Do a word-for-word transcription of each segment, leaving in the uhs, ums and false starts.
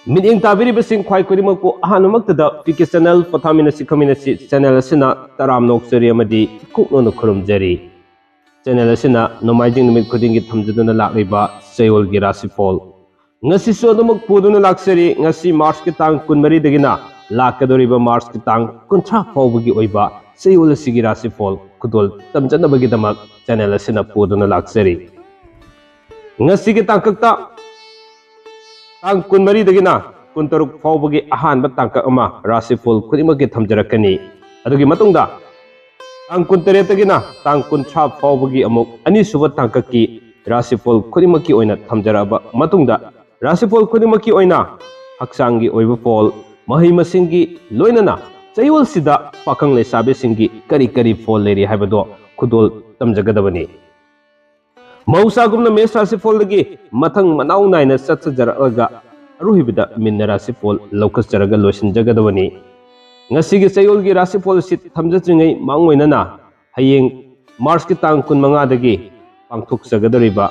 ꯃꯤꯠꯌꯦꯡ ꯇꯥꯕꯤꯔꯤꯕꯁꯤꯡ ꯈ꯭ꯋꯥꯏ ꯈꯨꯗꯤꯡꯃꯛꯄꯨ ꯑꯍꯥꯟꯕꯃꯛꯇꯗ ꯄꯤ ꯀꯦ ꯆꯦꯅꯦꯜ ꯄꯣꯊꯥꯃꯤꯟꯅꯁꯤ ꯈꯪꯃꯤꯟꯅꯁꯤ ꯆꯦꯅꯦꯜ ꯑꯁꯤꯅ ꯇꯔꯥꯝꯅ ꯑꯣꯛꯆꯔꯤ ꯑꯃꯗꯤ ꯏꯀꯣꯛꯅꯣꯅ ꯈꯨꯔꯨꯝꯖꯔꯤ꯫ ꯆꯦꯅꯦꯜ ꯑꯁꯤꯅ ꯅꯣꯡꯃꯥꯏꯖꯤꯡ ꯅꯨꯃꯤꯠ ꯈꯨꯗꯤꯡꯒꯤ ꯊꯝꯖꯗꯨꯅ ꯂꯥꯛꯂꯤꯕ ꯆꯌꯣꯜꯒꯤ ꯔꯥꯁꯤꯐꯣꯜ ꯉꯁꯤꯁꯨ ꯑꯗꯨꯃꯛ ꯄꯨꯗꯨꯅ ꯂꯥꯛꯆꯔꯤ꯫ ꯉꯁꯤ ꯃꯥꯔꯆꯀꯤ ꯇꯥꯡ ꯀꯨꯟꯃꯔꯤꯗꯒꯤꯅ ꯂꯥꯛꯀꯗꯧꯔꯤꯕ ꯃꯥꯔꯆꯀꯤ ꯇꯥꯡ ꯀꯨꯟꯊ꯭ꯔꯥ ꯐꯥꯎꯕꯒꯤ ꯑꯣꯏꯕ ꯆꯌꯣꯜ ꯑꯁꯤꯒꯤ ꯔꯥꯁꯤꯐꯣꯜ ꯈꯨꯗꯣꯜ ꯇꯝꯖꯅꯕꯒꯤꯗꯃꯛ ꯆꯦꯅꯦꯜ ꯑꯁꯤꯅ ꯄꯨꯗꯨꯅ ꯂꯥꯛꯆꯔꯤ꯫ ꯉꯁꯤꯒꯤ ꯇꯥꯡꯀꯛꯇ ꯇꯥꯡ ꯀꯨꯟꯃꯔꯤꯗꯒꯤꯅ ꯀꯨꯟꯇꯔꯨꯛ ꯐꯥꯎꯕꯒꯤ ꯑꯍꯥꯟꯕ ꯇꯥꯡꯀꯛ ꯑꯃ ꯔꯥꯁꯤꯐꯣꯜ ꯈꯨꯗꯤꯡꯃꯛꯀꯤ ꯊꯝꯖꯔꯛꯀꯅꯤ꯫ ꯑꯗꯨꯒꯤ ꯃꯇꯨꯡꯗ ꯇꯥꯡ ꯀꯨꯟꯇꯔꯦꯠꯇꯒꯤꯅ ꯇꯥꯡ ꯀꯨꯟꯊ꯭ꯔꯥ ꯐꯥꯎꯕꯒꯤ ꯑꯃꯨꯛ ꯑꯅꯤꯁꯨꯕ ꯇꯥꯡꯀꯛꯀꯤ ꯔꯥꯁꯤꯐꯣꯜ ꯈꯨꯗꯤꯡꯃꯛꯀꯤ ꯑꯣꯏꯅ ꯊꯝꯖꯔꯛꯑꯕ ꯃꯇꯨꯡꯗ, ꯔꯥꯁꯤꯐꯣꯜ ꯈꯨꯗꯤꯡꯃꯛꯀꯤ ꯑꯣꯏꯅ ꯍꯛꯆꯥꯡꯒꯤ ꯑꯣꯏꯕ ꯐꯣꯜ, ꯃꯍꯩ ꯃꯁꯤꯡꯒꯤ ꯂꯣꯏꯅꯅ ꯆꯌꯣꯜꯁꯤꯗ ꯄꯥꯈꯪ ꯂꯩꯁꯥꯕꯤꯁꯤꯡꯒꯤ ꯀꯔꯤ ꯀꯔꯤ ꯐꯣꯜ ꯂꯩꯔꯤ ꯍꯥꯏꯕꯗꯣ ꯈꯨꯗꯣꯜ ꯇꯝꯖꯒꯗꯕꯅꯤ꯫ ꯃꯍꯧꯁꯥꯒꯨꯝꯅ ꯃꯦꯁ ꯔꯥꯁꯤꯐꯣꯜꯗꯒꯤ ꯃꯊꯪ ꯃꯅꯥꯎ ꯅꯥꯏꯅ ꯆꯠꯊꯖꯔꯛꯂꯒ ꯑꯔꯣꯏꯕꯗ ꯃꯤꯟꯅ ꯔꯥꯁꯤꯐꯣꯜ ꯂꯧꯈꯠꯆꯔꯒ ꯂꯣꯏꯁꯤꯟꯖꯒꯗꯕꯅꯤ꯫ ꯉꯁꯤꯒꯤ ꯆꯌꯣꯜꯒꯤ ꯔꯥꯁꯤꯐꯣꯜ ꯑꯁꯤ ꯊꯝꯖꯗ꯭ꯔꯤꯉꯩ ꯃꯥꯡꯑꯣꯏꯅꯅ ꯍꯌꯦꯡ ꯃꯥꯔꯆꯀꯤ ꯇꯥꯡ ꯀꯨꯟꯃꯉꯥꯗꯒꯤ ꯄꯥꯡꯊꯣꯛꯆꯒꯗꯧꯔꯤꯕ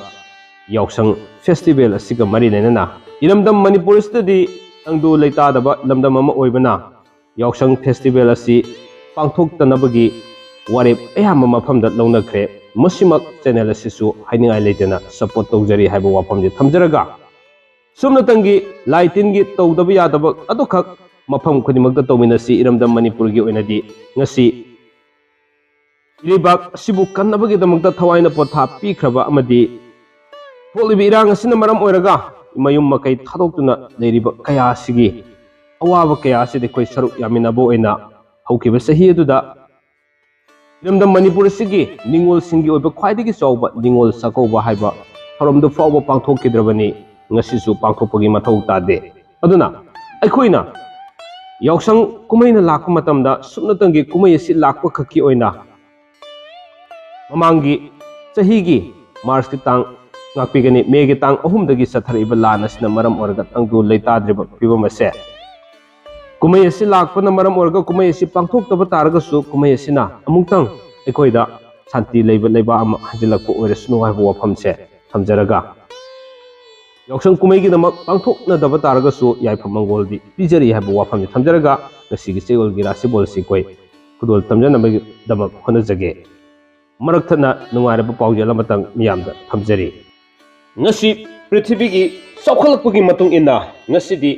ꯌꯥꯎꯁꯪ ꯐꯦꯁꯇꯤꯚꯦꯜ ꯑꯁꯤꯒ ꯃꯔꯤ ꯂꯩꯅꯅ ꯏꯔꯝꯗꯝ ꯃꯅꯤꯄꯨꯔ ꯑꯁꯤꯗꯗꯤ ꯇꯪꯗꯨ ꯂꯩꯇꯥꯗꯕ ꯂꯝꯗꯝ ꯑꯃ ꯑꯣꯏꯕꯅ ꯌꯥꯎꯁꯪ ꯐꯦꯁꯇꯤꯚꯦꯜ ꯑꯁꯤ ꯄꯥꯡꯊꯣꯛꯇꯅꯕꯒꯤ ꯋꯥꯔꯦꯞ ꯑꯌꯥꯝꯕ ꯃꯐꯝꯗ ꯂꯧꯅꯈ꯭ꯔꯦ꯫ ꯃꯁꯤꯃꯛ ꯆꯦꯅꯦꯜ ꯑꯁꯤꯁꯨ ꯍꯥꯏꯅꯤꯡꯉꯥꯏ ꯂꯩꯇꯅ ꯁꯄꯣꯔꯠ ꯇꯧꯖꯔꯤ ꯍꯥꯏꯕ ꯋꯥꯐꯝꯁꯤ ꯊꯝꯖꯔꯒ, ꯁꯨꯞꯅꯇꯪꯒꯤ ꯂꯥꯏ ꯇꯤꯟꯒꯤ ꯇꯧꯗꯕ ꯌꯥꯗꯕ ꯑꯗꯨꯈꯛ ꯃꯐꯝ ꯈꯨꯗꯤꯡꯃꯛꯇ ꯇꯧꯃꯤꯟꯅꯁꯤ꯫ ꯏꯔꯝꯗꯝ ꯃꯅꯤꯄꯨꯔꯒꯤ ꯑꯣꯏꯅꯗꯤ ꯉꯁꯤ ꯏꯔꯩꯕꯥꯛ ꯑꯁꯤꯕꯨ ꯀꯟꯅꯕꯒꯤꯗꯃꯛꯇ ꯊꯋꯥꯏꯅ ꯄꯣꯊꯥ ꯄꯤꯈ꯭ꯔꯕ ꯑꯃꯗꯤ ꯊꯣꯛꯂꯤꯕ ꯏꯔꯥꯡ ꯑꯁꯤꯅ ꯃꯔꯝ ꯑꯣꯏꯔꯒ ꯃꯌꯨꯝ ꯃꯀꯩ ꯊꯥꯗꯣꯛꯇꯨꯅ ꯂꯩꯔꯤꯕ ꯀꯌꯥ ꯑꯁꯤꯒꯤ ꯑꯋꯥꯕ ꯀꯌꯥ ꯑꯁꯤꯗ ꯑꯩꯈꯣꯏ ꯁꯔꯨꯛ ꯌꯥꯃꯤꯟꯅꯕ ꯑꯣꯏꯅ ꯍꯧꯈꯤꯕ ꯆꯍꯤ ꯑꯗꯨꯗ ꯏꯔꯝꯗꯝ ꯃꯅꯤꯄꯨꯔ ꯑꯁꯤꯒꯤ ꯅꯤꯉꯣꯜꯁꯤꯡꯒꯤ ꯑꯣꯏꯕ ꯈ꯭ꯋꯥꯏꯗꯒꯤ ꯆꯥꯎꯕ ꯅꯤꯉꯣꯜ ꯆꯥꯛꯀꯧꯕ ꯍꯥꯏꯕ ꯊꯧꯔꯝꯗꯨ ꯐꯥꯎꯕ ꯄꯥꯡꯊꯣꯛꯈꯤꯗ꯭ꯔꯕꯅꯤ꯫ ꯉꯁꯤꯁꯨ ꯄꯥꯡꯊꯣꯛꯄꯒꯤ ꯃꯊꯧ ꯇꯥꯗꯦ꯫ ꯑꯗꯨꯅ ꯑꯩꯈꯣꯏꯅ ꯌꯥꯎꯁꯪ ꯀꯨꯝꯍꯩꯅ ꯂꯥꯛꯄ ꯃꯇꯝꯗ ꯁꯨꯞꯅꯇꯪꯒꯤ ꯀꯨꯝꯍꯩ ꯑꯁꯤ ꯂꯥꯛꯄ ꯈꯛꯀꯤ ꯑꯣꯏꯅ ꯃꯃꯥꯡꯒꯤ ꯆꯍꯤꯒꯤ ꯃꯥꯔꯆꯀꯤ ꯇꯥꯡ, ꯉꯥꯛꯄꯤꯒꯅꯤ, ꯃꯦꯒꯤ ꯇꯥꯡ ꯑꯍꯨꯝꯗꯒꯤ ꯆꯠꯊꯔꯛꯏꯕ ꯂꯥꯟ ꯑꯁꯤꯅ ꯃꯔꯝ ꯑꯣꯏꯔꯒ ꯇꯪꯗꯨ ꯂꯩꯇꯥꯗ꯭ꯔꯤꯕ ꯐꯤꯕꯝ ꯑꯁꯦ, ꯀꯨꯝꯍꯩ ꯑꯁꯤ ꯂꯥꯛꯄꯅ ꯃꯔꯝ ꯑꯣꯏꯔꯒ ꯀꯨꯝꯍꯩ ꯑꯁꯤ ꯄꯥꯡꯊꯣꯛꯇꯕ ꯇꯥꯔꯒꯁꯨ ꯀꯨꯝꯍꯩ ꯑꯁꯤꯅ ꯑꯃꯨꯛꯇꯪ ꯑꯩꯈꯣꯏꯗ ꯁꯥꯟꯇꯤ ꯂꯩꯕ ꯂꯩꯕꯥꯛ ꯑꯃ ꯍꯟꯖꯤꯜꯂꯛꯄ ꯑꯣꯏꯔꯁꯅꯨ ꯍꯥꯏꯕ ꯋꯥꯐꯝꯁꯦ ꯊꯝꯖꯔꯒ, ꯌꯥꯎꯁꯪ ꯀꯨꯝꯍꯩꯒꯤꯗꯃꯛ ꯄꯥꯡꯊꯣꯛꯅꯗꯕ ꯇꯥꯔꯒꯁꯨ ꯌꯥꯏꯐ ꯃꯪꯒꯣꯜꯗꯤ ꯄꯤꯖꯔꯤ ꯍꯥꯏꯕ ꯋꯥꯐꯝꯁꯤ ꯊꯝꯖꯔꯒ ꯉꯁꯤꯒꯤ ꯆꯌꯣꯜꯒꯤ ꯔꯥꯁꯤꯐꯣꯜꯁꯤ ꯑꯩꯈꯣꯏ ꯈꯨꯗꯣꯜ ꯇꯝꯖꯅꯕꯒꯤꯗꯃꯛ ꯍꯣꯠꯅꯖꯒꯦ꯫ ꯃꯔꯛ ꯊꯠꯅ ꯅꯨꯡꯉꯥꯏꯔꯕ ꯄꯥꯎꯖꯦꯜ ꯑꯃꯇꯪ ꯃꯤꯌꯥꯝꯗ ꯊꯝꯖꯔꯤ꯫ ꯉꯁꯤ ꯄ꯭ꯔꯤꯊꯤꯕꯤꯒꯤ ꯆꯥꯎꯈꯠꯂꯛꯄꯒꯤ ꯃꯇꯨꯡ ꯏꯟꯅ ꯉꯁꯤꯗꯤ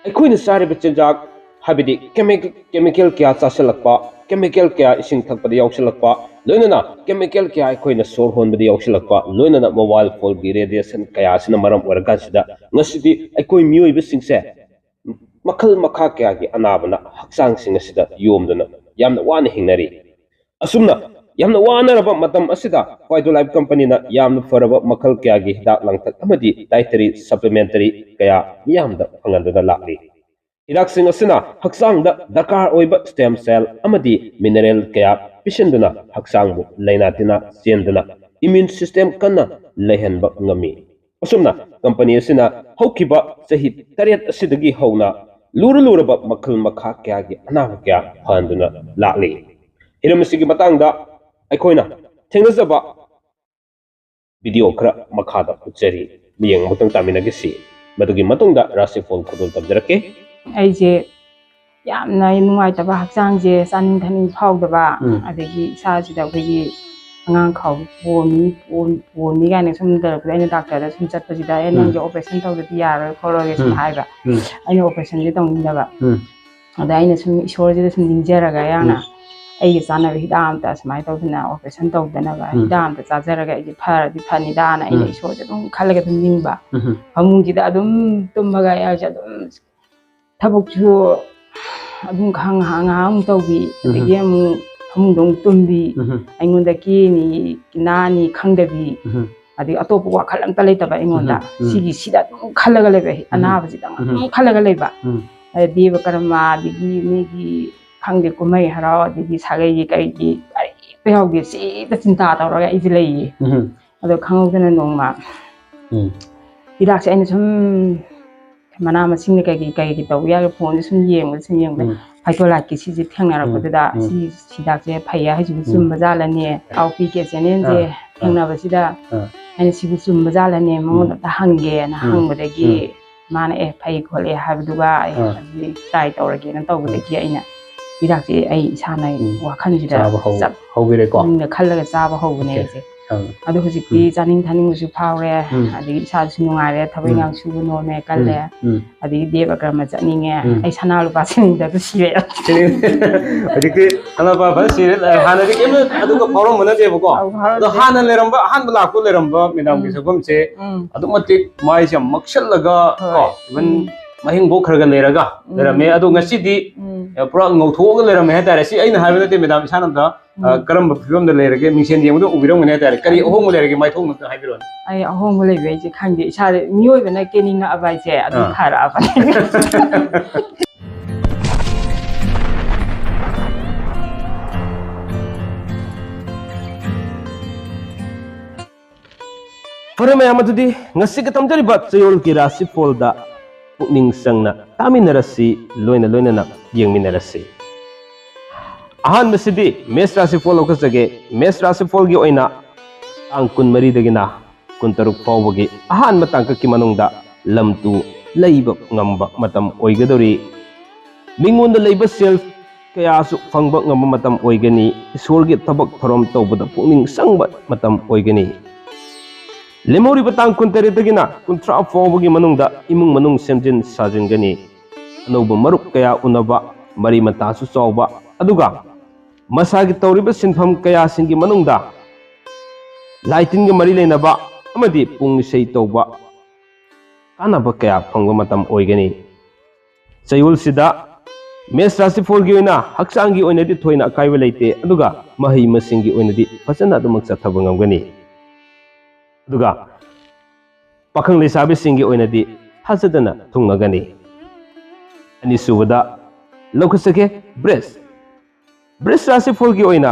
ꯑꯩꯈꯣꯏꯅ ꯆꯥꯔꯤꯕ ꯆꯤꯟꯖꯥꯛ, ꯍꯥꯏꯕꯗꯤ chemical, chemical ꯀꯌꯥ ꯆꯥꯁꯤꯜꯂꯛꯄ, chemical ꯀꯌꯥ ꯏꯁꯤꯡ ꯊꯛꯄꯗ ꯌꯥꯎꯁꯤꯜꯂꯛꯄ, ꯂꯣꯏꯅꯅ chemical ꯀꯌꯥ ꯑꯩꯈꯣꯏꯅ ꯁꯣꯔ ꯍꯣꯟꯕꯗ ꯌꯥꯎꯁꯤꯜꯂꯛꯄ, ꯂꯣꯏꯅꯅ mobile phoneꯒꯤ radiation ꯀꯌꯥ ꯑꯁꯤꯅ ꯃꯔꯝ ꯑꯣꯏꯔꯀꯥꯟꯁꯤꯗ ꯉꯁꯤꯗꯤ ꯑꯩꯈꯣꯏ ꯃꯤꯑꯣꯏꯕꯁꯤꯡꯁꯦ ꯃꯈꯜ ꯃꯈꯥ ꯀꯌꯥꯒꯤ ꯑꯅꯥꯕꯅ ꯍꯛꯆꯥꯡꯁꯤꯡ ꯑꯁꯤꯗ ꯌꯣꯝꯗꯨꯅ ꯌꯥꯝꯅ ꯋꯥꯅ ꯍꯤꯡꯅꯔꯤ꯫ ꯑꯁꯨꯝꯅ ꯌꯥꯝꯅ ꯋꯥꯅꯔꯕ ꯃꯇꯝ ꯑꯁꯤꯗ Phyto Life Companyꯅ ꯌꯥꯝꯅ ꯐꯔꯕ ꯃꯈꯜ ꯀꯌꯥꯒꯤ ꯍꯤꯗꯥꯛ ꯂꯥꯡꯊꯛ ꯑꯃꯗꯤ dietary supplementary ꯀꯌꯥ ꯃꯤꯌꯥꯝꯗ ꯐꯪꯍꯟꯗꯨꯅ ꯂꯥꯛꯂꯤ꯫ ꯍꯤꯗꯥꯛꯁꯤꯡ ꯑꯁꯤꯅ ꯍꯛꯆꯥꯡꯗ ꯗꯔꯀꯥꯔ ꯑꯣꯏꯕ stem cell ꯑꯃꯗꯤ mineral ꯀꯌꯥ ꯄꯤꯁꯤꯟꯗꯨꯅ ꯍꯛꯆꯥꯡꯕꯨ ꯂꯥꯏꯅꯥ ꯇꯤꯟꯅꯥ ꯆꯦꯟꯗꯅ immune system ꯀꯟꯅ ꯂꯩꯍꯟꯕ ꯉꯝꯃꯤ꯫ ꯑꯁꯨꯝꯅ company ꯑꯁꯤꯅ ꯍꯧꯈꯤꯕ ꯆꯍꯤ ꯇꯔꯦꯠ ꯑꯁꯤꯗꯒꯤ ꯍꯧꯅ ꯂꯨꯔ ꯂꯨꯔꯕ ꯃꯈꯜ ꯃꯈꯥ ꯀꯌꯥꯒꯤ ꯑꯅꯥꯕ ꯀꯌꯥ ꯐꯍꯟꯗꯨꯅ ꯂꯥꯛꯂꯤ꯫ ꯍꯤꯔꯝ ꯑꯁꯤꯒꯤ ꯃꯇꯥꯡꯗ ꯑꯩꯈꯣꯏꯅ ꯊꯦꯡꯅꯖꯕ video ꯈꯔ ꯃꯈꯥꯗ ꯎꯠꯆꯔꯤ, ꯃꯤꯠꯌꯦꯡ ꯑꯃꯨꯛꯇꯪ ꯇꯥꯃꯤꯟꯅꯈꯤꯁꯤ꯫ ꯃꯗꯨꯒꯤ ꯃꯇꯨꯡꯗ ꯔꯥꯁꯤꯐꯣꯜ ꯈꯨꯗꯣꯜ ꯇꯝꯖꯔꯛꯀꯦ꯫ ꯑꯩꯁꯦ ꯌꯥꯝꯅ ꯅꯨꯡꯉꯥꯏꯇꯕ, ꯍꯛꯆꯥꯡꯁꯦ ꯆꯥꯅꯤꯡ ꯊꯛꯅꯤꯡ ꯐꯥꯎꯗꯕ, ꯎꯝ꯫ ꯑꯗꯒꯤ ꯏꯁꯥꯁꯤꯗ ꯑꯩꯈꯣꯏꯒꯤ ꯑꯉꯥꯡ ꯈꯥꯎ ꯄꯣꯝꯃꯤ, ꯄꯣꯝ-, ꯄꯣꯝꯃꯤ ꯀꯥꯏꯅ ꯁꯨꯝ ꯇꯧꯔꯛꯄꯗ ꯑꯩꯅ doctorꯗ ꯁꯨꯝ ꯆꯠꯄꯁꯤꯗ "ꯑꯦ, ꯎꯝ꯫ ꯅꯪꯁꯦ operation ꯇꯧꯗꯗꯤ ꯌꯥꯔꯣꯏ ꯈꯣꯠꯂꯣꯏꯒ" ꯁꯨꯝ ꯎꯝ꯫ ꯍꯥꯏꯕ꯫ ꯎꯝ꯫ ꯑꯩꯅ operationꯁꯦ ꯇꯧꯅꯤꯡꯗꯕ꯫ ꯎꯝ꯫ ꯑꯗ ꯑꯩꯅ ꯁꯨꯝ ꯏꯁꯣꯔꯁꯤꯗ ꯁꯨꯝ ꯅꯤꯡꯖꯔꯒ ꯌꯥꯝꯅ ꯎꯝ꯫ ꯑꯩꯒꯤ ꯆꯥꯅꯕ ꯍꯤꯗꯥꯛ ꯑꯝꯇ ꯁꯨꯃꯥꯏꯅ ꯇꯧꯗꯅ operation ꯇꯧꯗꯅꯕ ꯎꯝ꯫ ꯍꯤꯗꯥꯛ ꯑꯝꯇ ꯆꯥꯖꯔꯒ ꯑꯩꯁꯦ ꯐꯔꯗꯤ ꯐꯅꯤꯗꯥꯅ ꯑꯩꯅ ꯎꯝ꯫ ꯏꯁꯣꯔꯁꯦ ꯑꯗꯨꯝ ꯈꯜꯂꯒ ꯑꯗꯨꯝ ꯅꯤꯡꯕ꯫ ꯎꯝ꯫ ꯐꯃꯨꯡꯁꯤꯗ ꯑꯗꯨꯝ ꯇꯨꯝꯃꯒ ꯑꯩꯁꯦ ꯑꯗꯨꯝ ꯊꯕꯛꯁꯨ ꯑꯗꯨꯝ ꯉꯥꯏꯍꯥꯛ ꯉꯥꯏꯍꯥꯛ ꯉꯥꯏꯍꯥꯛ ꯑꯃꯨꯛ ꯇꯧꯕꯤ, ꯎꯝ꯫ ꯑꯗꯒꯤ ꯑꯃꯨꯛ ꯐꯃꯨꯡꯗ ꯑꯃꯨꯛ ꯇꯨꯝꯕꯤ, ꯎꯝ꯫ ꯑꯩꯉꯣꯟꯗ ꯀꯦꯅꯤ ꯀꯤꯅꯥꯅꯤ ꯈꯪꯗꯕꯤ, ꯎꯝ꯫ ꯑꯗꯒꯤ ꯑꯇꯣꯞꯄ ꯋꯥꯈꯜ ꯑꯝꯇ ꯂꯩꯇꯕ ꯑꯩꯉꯣꯟꯗ꯫ ꯎꯝ, ꯎꯝ꯫ ꯁꯤꯒꯤꯁꯤꯗ ꯑꯗꯨꯝ ꯈꯜꯂꯒ ꯂꯩꯕ, ꯑꯩ ꯎꯝ꯫ ꯑꯅꯥꯕꯁꯤꯗ ꯎꯝ꯫ ꯑꯗꯨꯝ ꯈꯜꯂꯒ ꯂꯩꯕ꯫ ꯎꯝ꯫ ꯑꯗ ꯗꯦꯕ ꯀꯔꯃ, ꯑꯗꯒꯤ ꯃꯤꯒꯤ ꯈꯪꯗꯦ ꯀꯨꯝꯍꯩ ꯍꯔꯥꯎ, ꯑꯗꯒꯤ ꯁꯥꯒꯩꯒꯤ ꯀꯩꯒꯤ ꯀꯔꯤꯝꯇ ꯌꯥꯎꯗꯦ, ꯁꯤꯗ ꯆꯤꯟꯇꯥ ꯇꯧꯔꯒ ꯑꯩꯁꯦ ꯂꯩꯌꯦ꯫ ꯎꯝ꯫ ꯑꯗꯣ ꯈꯪꯍꯧꯗꯅ ꯅꯣꯡꯃ ꯎꯝ꯫ ꯍꯤꯗꯥꯛꯁꯦ ꯑꯩꯅ ꯁꯨꯝ ꯃꯅꯥ ꯃꯁꯤꯡꯅ ꯀꯩꯒꯤ ꯀꯩꯒꯤ ꯇꯧꯕ ꯌꯥꯒꯦ ꯐꯣꯟꯁꯦ ꯁꯨꯝ ꯌꯦꯡꯕꯗ ꯁꯨꯝ ꯌꯦꯡꯕꯗ ꯎꯝ꯫ ꯐꯥꯏꯇꯣꯂꯥꯏꯠꯀꯤ ꯁꯤꯁꯦ ꯊꯦꯡꯅꯔꯛꯄꯗꯨꯗ, ꯎꯝ꯫ ꯁꯤ ꯍꯤꯗꯥꯛꯁꯦ ꯐꯩꯌꯦ ꯍꯥꯏꯁꯤꯕꯨ ꯎꯝ꯫ ꯆꯨꯝꯕ ꯖꯥꯠꯂꯅꯦ? ꯑꯥꯎ ꯄꯤ ꯀꯦ ꯆꯦꯅꯦꯜꯁꯦ ꯑꯥ꯫ ꯊꯦꯡꯅꯕꯁꯤꯗ ꯎꯝ꯫ ꯑꯩꯅ ꯁꯤꯕꯨ ꯆꯨꯝꯕ ꯖꯥꯠꯂꯅꯦ, ꯃꯉꯣꯟꯗ ꯎꯝ꯫ ꯑꯝꯇ ꯍꯪꯒꯦꯅ ꯎꯝ꯫ ꯍꯪꯕꯗꯒꯤ ꯎꯝ꯫ ꯃꯥꯅ ꯑꯦ ꯐꯩ ꯈꯣꯠꯂꯦ ꯍꯥꯏꯕꯗꯨꯒ ꯑꯩ ꯑꯥ꯫ ꯍꯧꯖꯤꯛ ꯇ꯭ꯔꯥꯏ ꯇꯧꯔꯒꯦꯅ ꯇꯧꯕꯗꯒꯤ ꯎꯝ꯫ ꯑꯩꯅ ꯍꯤꯗꯥꯛꯁꯦ ꯑꯩ ꯏꯁꯥꯅ ꯎꯝ꯫ ꯋꯥꯈꯜꯁꯤꯗ ꯆꯥꯕ ꯍꯧ-, ꯆꯞ ꯍꯧꯕꯤꯔꯦꯀꯣ? ꯄꯨꯛꯅꯤꯡꯗ ꯈꯜꯂꯒ ꯆꯥꯕ ꯍꯧꯕꯅꯦ ꯑꯣꯀꯦ꯫ ꯑꯩꯁꯦ꯫ ꯑꯥ꯫ ꯑꯗꯣ ꯍꯧꯖꯤꯛꯇꯤ ꯎꯝ꯫ ꯆꯥꯅꯤꯡ ꯊꯛꯅꯤꯡꯕꯁꯨ ꯐꯥꯎꯔꯦ, ꯎꯝ꯫ ꯑꯗꯒꯤ ꯏꯁꯥꯁꯨ ꯅꯨꯡꯉꯥꯏꯔꯦ, ꯊꯕꯛ ꯎꯝ꯫ ꯏꯟꯈꯥꯡ ꯁꯨꯕ ꯅꯣꯝꯃꯦ, ꯀꯜꯂꯦ꯫ ꯎꯝ꯫ ꯎꯝ꯫ ꯑꯗꯒꯤ ꯗꯦꯕ ꯀꯔꯃ ꯆꯠꯅꯤꯡꯉꯦ꯫ ꯎꯝ꯫ ꯑꯩ ꯁꯅꯥ ꯂꯨꯄꯥ ꯁꯤꯅꯤꯡꯗꯕ ꯁꯤꯔꯦ꯫ ꯁꯤꯅꯤ-, ꯍꯧꯖꯤꯛꯇꯤ ꯁꯅꯥ ꯂꯨꯄꯥ ꯐꯖꯅ ꯁꯤꯔꯦ꯫ ꯍꯥꯟꯅꯗꯤ ꯀꯩꯝ ꯑꯗꯨꯒ ꯐꯥꯎꯔꯝꯕ ꯅꯠꯇꯦꯕꯀꯣ꯫ ꯑꯧ, ꯐꯥꯎꯔꯝꯗꯦ꯫ ꯑꯗꯣ ꯍꯥꯟꯅ ꯂꯩꯔꯝꯕ, ꯑꯍꯥꯟꯕ ꯂꯥꯛꯄ ꯂꯩꯔꯝꯕ ꯃꯦꯗꯥꯝꯒꯤ ꯎꯝ꯫ ꯁꯛꯐꯝꯁꯦ ꯎꯝ꯫ ꯑꯗꯨꯛ ꯃꯇꯤꯛ ꯃꯥꯏꯁꯦ ꯌꯥꯝ ꯃꯛꯁꯜꯂꯒ, ꯍꯣꯏ꯫ ꯀꯣ, even ꯎꯝ꯫ ꯃꯍꯤꯡꯐꯧ ꯈꯔ ꯈꯔ ꯂꯩꯔꯒ ꯎꯝ꯫ ꯂꯩꯔꯝꯃꯦ꯫ ꯑꯗꯣ ꯉꯁꯤꯗꯤ, ꯎꯝ꯫ ꯑ, ꯄꯨꯔꯥ ꯉꯧꯊꯣꯛꯑꯒ ꯂꯩꯔꯝꯃꯦ ꯍꯥꯏꯇꯥꯔꯦ꯫ ꯁꯤ ꯑꯩꯅ ꯍꯥꯏꯕ ꯅꯠꯇꯦ, ꯃꯦꯗꯥꯝ ꯏꯁꯥꯅ ꯑꯝꯇ, ꯑ, ꯎꯝ꯫ ꯀꯔꯝꯕ ꯐꯤꯕꯝꯗ ꯂꯩꯔꯒꯦ ꯃꯤꯡꯁꯦꯟ ꯌꯦꯡꯕꯗ ꯎꯕꯤꯔꯝꯒꯅꯤ ꯍꯥꯏꯇꯥꯔꯦ꯫ ꯀꯔꯤ ꯎꯝ꯫ ꯑꯍꯣꯡꯕ ꯂꯩꯔꯒꯦ ꯃꯥꯏꯊꯣꯡꯗ ꯑꯝꯇ ꯍꯥꯏꯕꯤꯔꯛꯑꯣꯅꯦ꯫ ꯑꯩ ꯑꯍꯣꯡꯕ ꯂꯩꯕ ꯑꯩꯁꯦ ꯈꯪꯗꯦ꯫ ꯏꯁꯥꯗ ꯃꯤꯑꯣꯏꯕꯅ ꯀꯦꯅꯤꯡꯉꯛꯑꯕ ꯍꯥꯏꯁꯦ ꯑꯗꯨꯝ ꯑꯥ꯫ ꯐꯔꯛꯑꯕꯅꯦ꯫ ꯐꯔꯦ ꯃꯌꯥꯝ, ꯑꯗꯨꯗꯤ ꯉꯁꯤꯒꯤ ꯇꯝꯖꯔꯤꯕ ꯆꯌꯣꯜꯒꯤ ꯔꯥꯁꯤꯐꯣꯜꯗ ꯄꯨꯛꯅꯤꯡ ꯆꯪꯅ ꯇꯥꯃꯤꯟꯅꯔꯁꯤ, ꯂꯣꯏꯅ ꯂꯣꯏꯅꯅ ꯌꯦꯡꯃꯤꯟꯅꯔꯁꯤ꯫ ꯑꯍꯥꯟꯕꯁꯤꯗꯤ ꯃꯦꯁ ꯔꯥꯁꯤꯐꯣꯜ ꯂꯧꯈꯠꯆꯒꯦ꯫ ꯃꯦꯁ ꯔꯥꯁꯤꯐꯣꯜꯒꯤ ꯑꯣꯏꯅ ꯇꯥꯡ ꯀꯨꯟꯃꯔꯤꯗꯒꯤꯅ ꯀꯨꯟꯇꯔꯨꯛ ꯐꯥꯎꯕꯒꯤ ꯑꯍꯥꯟꯕ ꯇꯥꯡꯀꯛꯀꯤ ꯃꯅꯨꯡꯗ ꯂꯝ ꯇꯨ ꯂꯩꯕ ꯉꯝꯕ ꯃꯇꯝ ꯑꯣꯏꯒꯗꯧꯔꯤ꯫ ꯃꯤꯉꯣꯟꯗ ꯂꯩꯕ ꯁꯦꯜ ꯀꯌꯥꯁꯨ ꯐꯪꯕ ꯉꯝꯕ ꯃꯇꯝ ꯑꯣꯏꯒꯅꯤ꯫ ꯏꯁꯣꯔꯒꯤ ꯊꯕꯛ ꯊꯧꯔꯝ ꯇꯧꯕꯗ ꯄꯨꯛꯅꯤꯡ ꯆꯪꯕ ꯃꯇꯝ ꯑꯣꯏꯒꯅꯤ꯫ ꯂꯦꯝꯍꯧꯔꯤꯕ ꯇꯥꯡ ꯀꯨꯟꯇꯔꯦꯠꯇꯒꯤꯅ ꯀꯨꯟꯊ꯭ꯔꯥ ꯐꯥꯎꯕꯒꯤ ꯃꯅꯨꯡꯗ ꯏꯃꯨꯡ ꯃꯅꯨꯡ ꯁꯦꯝꯖꯤꯟ ꯁꯥꯖꯤꯟꯒꯅꯤ꯫ ꯑꯅꯧꯕ ꯃꯔꯨꯞ ꯀꯌꯥ ꯎꯅꯕ, ꯃꯔꯤ ꯃꯇꯥꯁꯨ ꯆꯥꯎꯕ, ꯑꯗꯨꯒ ꯃꯁꯥꯒꯤ ꯇꯧꯔꯤꯕ ꯁꯤꯟꯐꯝ ꯀꯌꯥꯁꯤꯡꯒꯤ ꯃꯅꯨꯡꯗ ꯂꯥꯏ ꯇꯤꯟꯒ ꯃꯔꯤ ꯂꯩꯅꯕ ꯑꯃꯗꯤ ꯄꯨꯡ ꯏꯁꯩ ꯇꯧꯕ, ꯀꯥꯟꯅꯕ ꯀꯌꯥ ꯐꯪꯕ ꯃꯇꯝ ꯑꯣꯏꯒꯅꯤ꯫ ꯆꯌꯣꯜꯁꯤꯗ ꯃꯦꯁ ꯔꯥꯁꯤꯐꯣꯜꯒꯤ ꯑꯣꯏꯅ ꯍꯛꯆꯥꯡꯒꯤ ꯑꯣꯏꯅꯗꯤ ꯊꯣꯏꯅ ꯑꯀꯥꯏꯕ ꯂꯩꯇꯦ, ꯑꯗꯨꯒ ꯃꯍꯩ ꯃꯁꯤꯡꯒꯤ ꯑꯣꯏꯅꯗꯤ ꯐꯖꯅ ꯑꯗꯨꯃꯛ ꯆꯠꯊꯕ ꯉꯝꯒꯅꯤ꯫ ꯑꯗꯨꯒ ꯄꯥꯈꯪ ꯂꯩꯁꯥꯕꯤꯁꯤꯡꯒꯤ ꯑꯣꯏꯅꯗꯤ ꯊꯥꯖꯗꯅ ꯊꯨꯡꯅꯒꯅꯤ꯫ ꯑꯅꯤꯁꯨꯕꯗ ꯂꯧꯈꯠꯆꯒꯦ ꯕ꯭ꯔꯤꯖ꯫ ꯕ꯭ꯔꯤꯖ ꯔꯥꯁꯤꯐꯣꯜꯒꯤ ꯑꯣꯏꯅ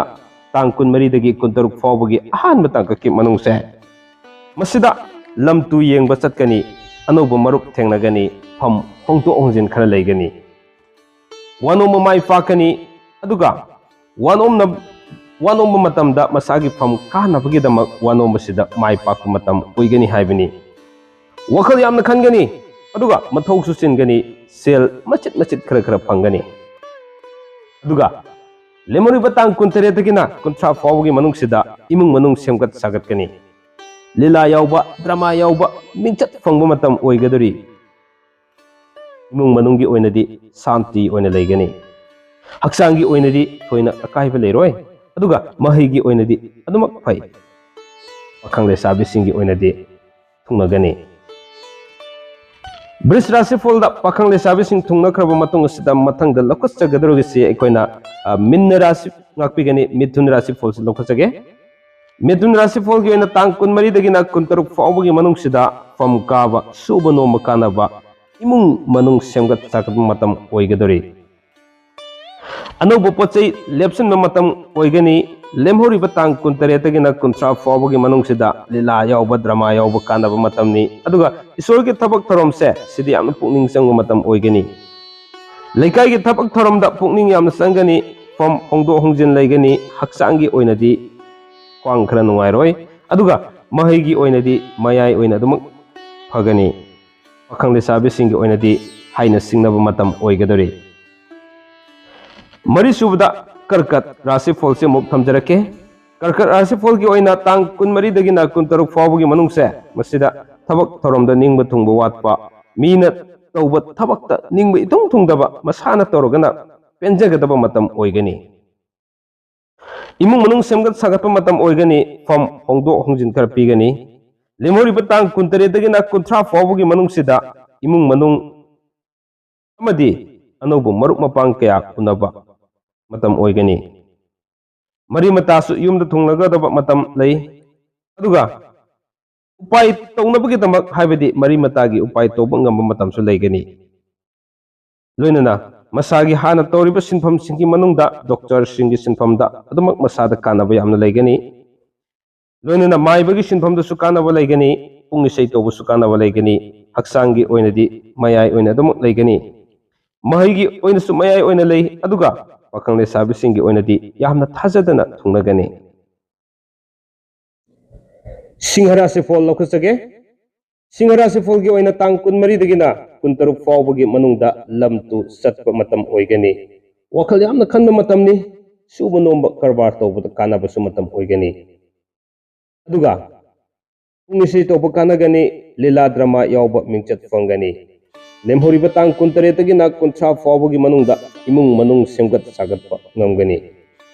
ꯇꯥꯡ ꯀꯨꯟꯃꯔꯤꯗꯒꯤ ꯀꯨꯟꯇꯔꯨꯛ ꯐꯥꯎꯕꯒꯤ ꯑꯍꯥꯟꯕ ꯇꯥꯡꯀꯛꯀꯤ ꯃꯅꯨꯡꯁꯦ, ꯃꯁꯤꯗ ꯂꯝ ꯇꯨ ꯌꯦꯡꯕ ꯆꯠꯀꯅꯤ, ꯑꯅꯧꯕ ꯃꯔꯨꯞ ꯊꯦꯡꯅꯒꯅꯤ, ꯐꯝ ꯍꯣꯡꯗꯣꯛ ꯍꯣꯡꯖꯤꯟ ꯈꯔ ꯂꯩꯒꯅꯤ꯫ ꯋꯥꯅꯣꯝꯕ ꯃꯥꯏ ꯄꯥꯛꯀꯅꯤ꯫ ꯑꯗꯨꯒ ꯋꯥꯅꯣꯝꯅ ꯋꯥꯅꯣꯝꯕ ꯃꯇꯝꯗ ꯃꯁꯥꯒꯤ ꯐꯝ ꯀꯥꯅꯕꯒꯤꯗꯃꯛ ꯋꯥꯅꯣꯝꯕꯁꯤꯗ ꯃꯥꯏ ꯄꯥꯛꯄ ꯃꯇꯝ ꯑꯣꯏꯒꯅꯤ ꯍꯥꯏꯕꯅꯤ꯫ ꯋꯥꯈꯜ ꯌꯥꯝꯅ ꯈꯟꯒꯅꯤ꯫ ꯑꯗꯨꯒ ꯃꯊꯧꯁꯨ ꯆꯤꯟꯒꯅꯤ꯫ ꯁꯦꯜ ꯃꯆꯤꯠ ꯃꯆꯤꯠ ꯈꯔ ꯈꯔ ꯐꯪꯒꯅꯤ꯫ ꯑꯗꯨꯒ ꯂꯦꯝꯍꯧꯔꯤꯕ ꯇꯥꯡ ꯀꯨꯟꯇꯔꯦꯠꯇꯒꯤꯅ ꯀꯨꯟꯊ꯭ꯔꯥ ꯐꯥꯎꯕꯒꯤ ꯃꯅꯨꯡꯁꯤꯗ ꯏꯃꯨꯡ ꯃꯅꯨꯡ ꯁꯦꯝꯒꯠ ꯁꯥꯒꯠꯀꯅꯤ꯫ ꯂꯤꯂꯥ ꯌꯥꯎꯕ, ꯗ꯭ꯔꯃꯥ ꯌꯥꯎꯕ, ꯃꯤꯡꯆꯠ ꯐꯪꯕ ꯃꯇꯝ ꯑꯣꯏꯒꯗꯧꯔꯤ꯫ ꯏꯃꯨꯡ ꯃꯅꯨꯡꯒꯤ ꯑꯣꯏꯅꯗꯤ ꯁꯥꯟꯇꯤ ꯑꯣꯏꯅ ꯂꯩꯒꯅꯤ꯫ ꯍꯛꯆꯥꯡꯒꯤ ꯑꯣꯏꯅꯗꯤ ꯊꯣꯏꯅ ꯑꯀꯥꯏꯕ ꯂꯩꯔꯣꯏ꯫ ꯑꯗꯨꯒ ꯃꯍꯩꯒꯤ ꯑꯣꯏꯅꯗꯤ ꯑꯗꯨꯃꯛ ꯐꯩ꯫ ꯄꯥꯈꯪ ꯂꯩꯁꯥꯕꯤꯁꯤꯡꯒꯤ ꯑꯣꯏꯅꯗꯤ ꯊꯨꯡꯅꯒꯅꯤ꯫ ꯕ꯭ꯔꯤꯖ ꯔꯥꯁꯤꯐꯣꯜꯗ ꯄꯥꯈꯪ ꯂꯩꯁꯥꯕꯤꯁꯤꯡ ꯊꯨꯡꯅꯈ꯭ꯔꯕ ꯃꯇꯨꯡ ꯑꯁꯤꯗ ꯃꯊꯪꯗ ꯂꯧꯈꯠꯆꯒꯗꯧꯔꯤꯕꯁꯤ ꯑꯩꯈꯣꯏꯅ, ꯑ, ꯃꯤꯟꯅ ꯔꯥꯁꯤ ꯉꯥꯛꯄꯤꯒꯅꯤ꯫ ꯃꯤꯊꯨꯟ ꯔꯥꯁꯤꯐꯣꯜꯁꯤ ꯂꯧꯈꯠꯆꯒꯦ꯫ ꯃꯤꯊꯨꯟ ꯔꯥꯁꯤꯐꯣꯜꯒꯤ ꯑꯣꯏꯅ ꯇꯥꯡ ꯀꯨꯟꯃꯔꯤꯗꯒꯤꯅ ꯀꯨꯟꯇꯔꯨꯛ ꯐꯥꯎꯕꯒꯤ ꯃꯅꯨꯡꯁꯤꯗ ꯐꯝ ꯀꯥꯕ, ꯁꯨꯕ ꯅꯣꯝꯕ ꯀꯥꯟꯅꯕ, ꯏꯃꯨꯡ ꯃꯅꯨꯡ ꯁꯦꯝꯒꯠ ꯁꯥꯒꯠꯄ ꯃꯇꯝ ꯑꯣꯏꯒꯗꯧꯔꯤ꯫ ꯑꯅꯧꯕ ꯄꯣꯠ ꯆꯩ ꯂꯦꯞꯁꯤꯟꯕ ꯃꯇꯝ ꯑꯣꯏꯒꯅꯤ꯫ ꯂꯦꯝꯍꯧꯔꯤꯕ ꯇꯥꯡ ꯀꯨꯟꯇꯔꯦꯠꯇꯒꯤꯅ ꯀꯨꯟꯊ꯭ꯔꯥ ꯐꯥꯎꯕꯒꯤ ꯃꯅꯨꯡꯁꯤꯗ ꯂꯤꯂꯥ ꯌꯥꯎꯕ, ꯗ꯭ꯔꯃꯥ ꯌꯥꯎꯕ ꯀꯥꯟꯅꯕ ꯃꯇꯝꯅꯤ꯫ ꯑꯗꯨꯒ ꯏꯁꯣꯔꯒꯤ ꯊꯕꯛ ꯊꯧꯔꯝꯁꯦ ꯁꯤꯗꯤ ꯌꯥꯝꯅ ꯄꯨꯛꯅꯤꯡ ꯆꯪꯕ ꯃꯇꯝ ꯑꯣꯏꯒꯅꯤ꯫ ꯂꯩꯀꯥꯏꯒꯤ ꯊꯕꯛ ꯊꯧꯔꯝꯗ ꯄꯨꯛꯅꯤꯡ ꯌꯥꯝꯅ ꯆꯪꯒꯅꯤ꯫ ꯐꯝ ꯍꯣꯡꯗꯣꯛ ꯍꯣꯡꯖꯤꯟ ꯂꯩꯒꯅꯤ꯫ ꯍꯛꯆꯥꯡꯒꯤ ꯑꯣꯏꯅꯗꯤ ꯈ꯭ꯋꯥꯡ ꯈꯔ ꯅꯨꯡꯉꯥꯏꯔꯣꯏ꯫ ꯑꯗꯨꯒ ꯃꯍꯩꯒꯤ ꯑꯣꯏꯅꯗꯤ ꯃꯌꯥꯏ ꯑꯣꯏꯅ ꯑꯗꯨꯃꯛ ꯐꯒꯅꯤ꯫ ꯄꯥꯈꯪ ꯂꯩꯁꯥꯕꯤꯁꯤꯡꯒꯤ ꯑꯣꯏꯅꯗꯤ ꯍꯥꯏꯅ ꯁꯤꯡꯅꯕ ꯃꯇꯝ ꯑꯣꯏꯒꯗꯧꯔꯤ꯫ ꯃꯔꯤꯁꯨꯕꯗ ꯀꯔꯀꯠ ꯔꯥꯁꯤꯐꯣꯜꯁꯦ ꯑꯃꯨꯛ ꯊꯝꯖꯔꯛꯀꯦ꯫ ꯀꯔꯀꯠ ꯔꯥꯁꯤꯐꯣꯜꯒꯤ ꯑꯣꯏꯅ ꯇꯥꯡ ꯀꯨꯟꯃꯔꯤꯗꯒꯤꯅ ꯀꯨꯟꯇꯔꯨꯛ ꯐꯥꯎꯕꯒꯤ ꯃꯅꯨꯡꯁꯦ ꯃꯁꯤꯗ ꯊꯕꯛ ꯊꯧꯔꯝꯗ ꯅꯤꯡꯕ ꯊꯨꯡꯕ ꯋꯥꯠꯄ, ꯃꯤꯅ ꯇꯧꯕ ꯊꯕꯛꯇ ꯅꯤꯡꯕ ꯏꯊꯨꯡ ꯊꯨꯡꯗꯕ, ꯃꯁꯥꯅ ꯇꯧꯔꯒꯅ ꯄꯦꯟꯖꯒꯗꯕ ꯃꯇꯝ ꯑꯣꯏꯒꯅꯤ꯫ ꯏꯃꯨꯡ ꯃꯅꯨꯡ ꯁꯦꯝꯒꯠ ꯁꯥꯒꯠꯄ ꯃꯇꯝ ꯑꯣꯏꯒꯅꯤ꯫ ꯐꯝ ꯍꯣꯡꯗꯣꯛ ꯍꯣꯡꯖꯤꯟ ꯈꯔ ꯄꯤꯒꯅꯤ꯫ ꯂꯦꯝꯍꯧꯔꯤꯕ ꯇꯥꯡ ꯀꯨꯟꯇꯔꯦꯠꯇꯒꯤꯅ ꯀꯨꯟꯊ꯭ꯔꯥ ꯐꯥꯎꯕꯒꯤ ꯃꯅꯨꯡꯁꯤꯗ ꯏꯃꯨꯡ ꯃꯅꯨꯡ ꯑꯃꯗꯤ ꯑꯅꯧꯕ ꯃꯔꯨꯞ ꯃꯄꯥꯡ ꯀꯌꯥ ꯎꯅꯕ ꯃꯇꯝ ꯑꯣꯏꯒꯅꯤ꯫ ꯃꯔꯤ ꯃꯇꯥꯁꯨ ꯌꯨꯝꯗ ꯊꯨꯡꯂꯒꯗꯕ ꯃꯇꯝ ꯂꯩ꯫ ꯑꯗꯨꯒ ꯎꯄꯥꯏ ꯇꯧꯅꯕꯒꯤꯗꯃꯛ, ꯍꯥꯏꯕꯗꯤ ꯃꯔꯤ ꯃꯇꯥꯒꯤ ꯎꯄꯥꯏ ꯇꯧꯕ ꯉꯝꯕ ꯃꯇꯝꯁꯨ ꯂꯩꯒꯅꯤ꯫ ꯂꯣꯏꯅꯅ ꯃꯁꯥꯒꯤ ꯍꯥꯟꯅ ꯇꯧꯔꯤꯕ ꯁꯤꯟꯐꯝꯁꯤꯡꯒꯤ ꯃꯅꯨꯡꯗ ꯗꯣꯛꯇꯔꯁꯤꯡꯒꯤ ꯁꯤꯟꯐꯝꯗ ꯑꯗꯨꯃꯛ ꯃꯁꯥꯗ ꯀꯥꯟꯅꯕ ꯌꯥꯝꯅ ꯂꯩꯒꯅꯤ꯫ ꯂꯣꯏꯅꯅ ꯃꯥꯏꯕꯒꯤ ꯁꯤꯟꯐꯝꯗꯁꯨ ꯀꯥꯟꯅꯕ ꯂꯩꯒꯅꯤ, ꯄꯨꯡ ꯏꯁꯩ ꯇꯧꯕꯁꯨ ꯀꯥꯟꯅꯕ ꯂꯩꯒꯅꯤ, ꯍꯛꯆꯥꯡꯒꯤ ꯑꯣꯏꯅꯗꯤ ꯃꯌꯥꯏ ꯑꯣꯏꯅ ꯑꯗꯨꯃꯛ ꯂꯩꯒꯅꯤ꯫ ꯃꯍꯩꯒꯤ ꯑꯣꯏꯅꯁꯨ ꯃꯌꯥꯏ ꯑꯣꯏꯅ ꯂꯩ, ꯑꯗꯨꯒ ꯄꯥꯈꯪ ꯂꯩꯁꯥꯕꯤꯁꯤꯡꯒꯤ ꯑꯣꯏꯅꯗꯤ ꯌꯥꯝꯅ ꯊꯥꯖꯗꯅ ꯊꯨꯡꯅꯒꯅꯤ꯫ ꯁꯤꯡꯍ ꯔꯥꯁꯤꯐꯣꯜ ꯂꯧꯈꯠꯆꯒꯦ꯫ ꯁꯤꯡꯍ ꯔꯥꯁꯤꯐꯣꯜꯒꯤ ꯑꯣꯏꯅ ꯇꯥꯡ ꯀꯨꯟꯃꯔꯤꯗꯒꯤꯅ ꯀꯨꯟꯇꯔꯨꯛ ꯐꯥꯎꯕꯒꯤ ꯃꯅꯨꯡꯗ ꯂꯝ ꯇꯨ ꯆꯠꯄ ꯃꯇꯝ ꯑꯣꯏꯒꯅꯤ꯫ ꯋꯥꯈꯜ ꯌꯥꯝꯅ ꯈꯟꯕ ꯃꯇꯝꯅꯤ꯫ ꯁꯨꯕ ꯅꯣꯝꯕ ꯀꯔꯕꯥꯔ ꯇꯧꯕꯗ ꯀꯥꯟꯅꯕꯁꯨ ꯃꯇꯝ ꯑꯣꯏꯒꯅꯤ꯫ ꯑꯗꯨꯒ ꯄꯨꯡ ꯏꯁꯩ ꯇꯧꯕ ꯀꯥꯟꯅꯒꯅꯤ, ꯂꯤꯂꯥ ꯗ꯭ꯔꯃꯥ ꯌꯥꯎꯕ ꯃꯤꯡꯆꯠ ꯐꯪꯒꯅꯤ꯫ ꯂꯦꯝꯍꯧꯔꯤꯕ ꯇꯥꯡ ꯀꯨꯟꯇꯔꯦꯠꯇꯒꯤꯅ ꯀꯨꯟꯊ꯭ꯔꯥ ꯐꯥꯎꯕꯒꯤ ꯃꯅꯨꯡꯗ ꯏꯃꯨꯡ ꯃꯅꯨꯡ ꯁꯦꯝꯒꯠ ꯁꯥꯒꯠꯄ ꯉꯝꯒꯅꯤ꯫